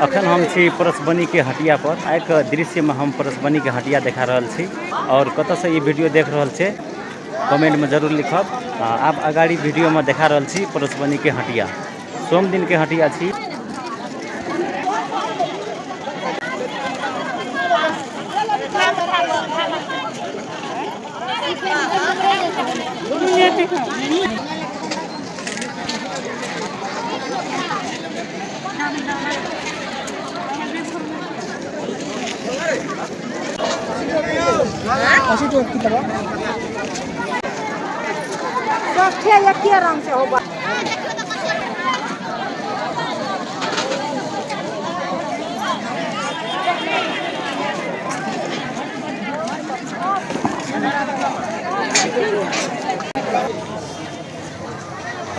अखन हम छी परसबनी के हटिया पर। आइ के दृश्य में हम परसबनी के हटिया देखा रहल छी और कतऽ से ई वीडियो देख रहल छै कमेंट में जरूर लिखब। आब अगाड़ी वीडियो में देखा रहल छी परसबनी के हटिया, सोम दिन के हटिया छी।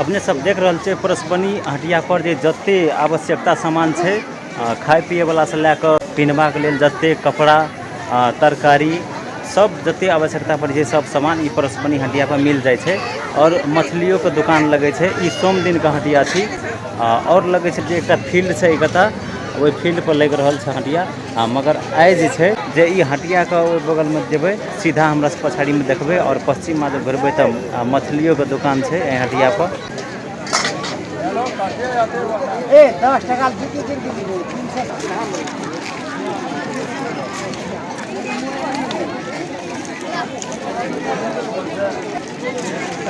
अपने सब देख रहल छै परसबनी हटिया पर जे जते आवश्यकता सामान छै, खाय पिए वाला से लए कऽ पिन्हबाक लेल जते कपड़ा, तरकारी सब जते आवश्यकता पड़ै छै सब सामान ई परसबनी हटिया पर मिल जाइ छै। और मछलियों के दुकान लगै छै। ई सोम दिन के हटिया छी। और लगै छै जे एकटा फील्ड छै एकटा, ओहि फील्ड पर लागि रहल छै हटिया। मगर आइ जे छै जे ई हटिया के ओहि बगल में जेबै, सीधा हमरा से पछाड़ी में देखबै और पश्चिम में जब घुरबै तऽ मछलियों के दुकान छै एहि हटिया पर। ए, 10 टका दू तीन दिन दीदी, 300।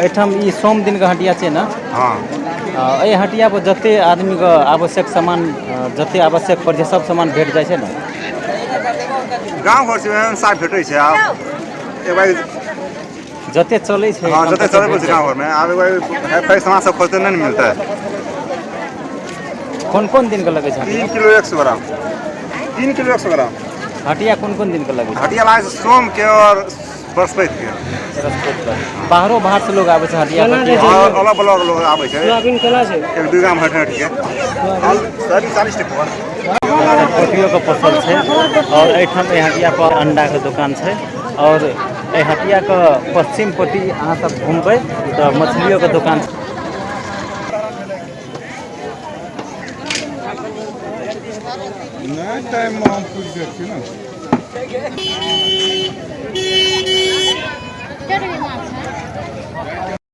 एहिठाम ई सोम दिन के हटिया छै ने? हाँ। एहि हटिया पर जते आदमी के आवश्यक सामान, जते आवश्यक पड़ै छै सब सामान भेट जाइ छै ने? गाँव घर से एहन साग भेटै छै। आब एक बार जते चलै छै, हाँ, जते तते चलै भेट छै जाइ गाँव घर में। आब एक बार हाई-फाई सामान सब खोजते नहीं ने मिलता है। कोन कोन दिन के लगै छै हटिया? 3 किलो 100 ग्राम। 3 किलो 100 ग्राम। हटिया कोन कोन दिन के लगै छै? हटिया लागै छै सोम के और बृहस्पति के। बाहरो बाहर से लोग आबै छै हटिया पर? हाँ, अलग अलग लोग आबै छै। सोयाबीन केना छै? एक दू ग्राम हटि हटि के। सोयाबीन 40 टका। कोटियो के फसल छै। और एहिठाम एहि हटिया पर अंडा के दुकान छै। और एहि हटिया के पश्चिम कोटि अहाँ सब घूमबै तऽ मछलियों के दुकान छै। नहीं, टाइम में हम पूछ देखी ना।